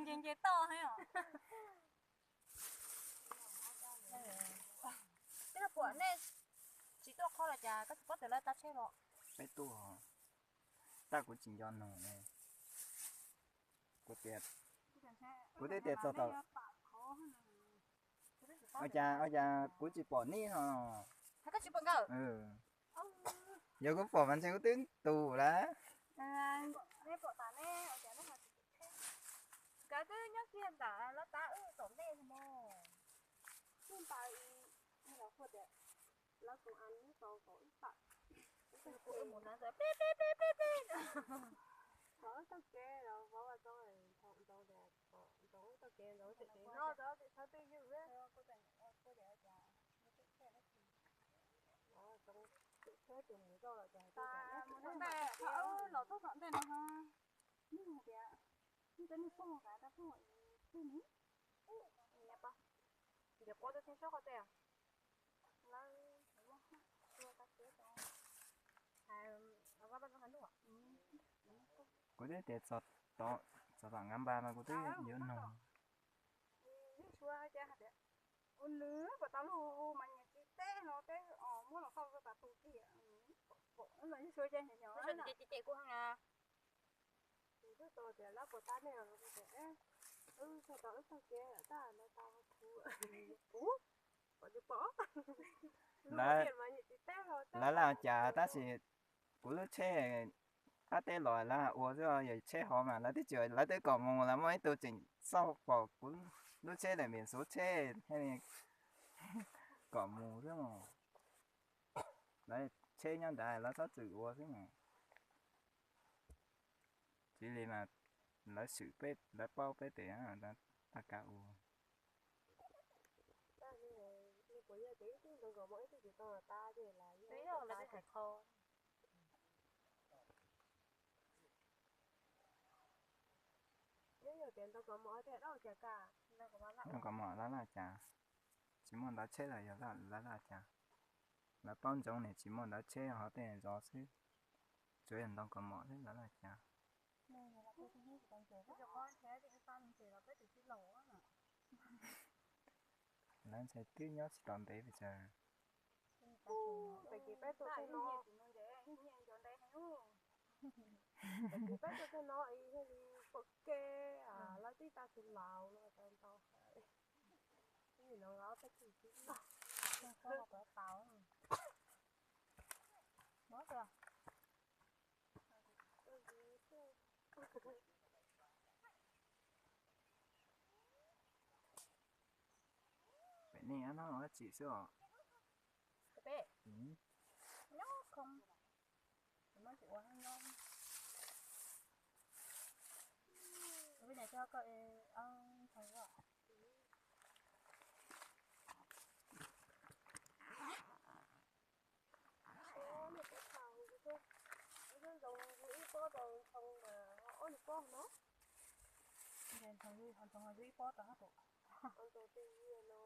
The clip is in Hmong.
Nce nce toj heev os. Twb pom nej tsis tuaj qhov los cas koj tsis paub tias lawv tab tsheb los? Peb tuaj, tab kuv tsis nco nug ne. Kuv tias, kuv twb tias txog tom, ua cas, ua cas kuv tsis pom nej no? Koj tsis pom nkawd? Yog kuv pom mas ntshe kuv twb tus lawm. Nkawd twb nyob kiag ntawm lawv tab wb tom ntej no mog. Lawv tus a nub tau kom wb tawm, wb mus na, peb peb peb peb peb, kom wb taug kev los vov vaj tau, ntoo tias kom ntoo wb taug kev ntoo tseem no rau tim thawj twg ywg. Mus tom ntej, thaum wb los txog tom ntej no, nej hais tias, nej cov niag pog nkav tau pog twg ne? Ces quav tus theej sab qhov tej. Kuv twb tias txog tom Nkaj Npas mas kuv twb yuav nug. Yog Suav hais tias, ua nws puas tau lug mas nyias tsis teb no peb muab los xauj rau tas tus kiag. Yog Suav ces nyias nyias ces ces kuv heev na. Kuv twb tau tias lawv puas tab nej los, wb txog tau wb taug kev lawm tab lawv tau kuv, kuv pom tsis pom. Lawv, lawv laj cas tab sis kuv lub tsheb qab teb los lawv ua xwb, yog tsheb hov mas lawv twb tsis, lawv twb kom mus, lawv muaj ib tug tseem xauj pom kuv lub tsheb daim npem xuv tsheb thiaj li kom mus xwb mas. Lawv tsheb nyob nrad lawv txhob txwm ua xwb mas. Tsis li mas lawv swm peb, lawv paub peb tes, lawv tag kav ua. Ntoo kaus mom laj laj cas, tsis muaj ntav tsheb los yog laj laj cas. Lawv paub ntsoov nim tsis muaj ntav tsheb ho tej zov xwb, tsuas yog ntoo kaus mom xwb laj laj cas. Lawv ntshai twb nyob tsis tau ntev pes tsawg. Peb tuaj tej no thiaj li pom kev, lawv twb tau tus laus no tau ntau, no peb tsis tau. Pem nej no dab tsi xwb os? Ntxoov ib pob rau ntxhoo mas ob lub pob no. Ntxoov ib pob rau hab tus. Ntxoov tej no.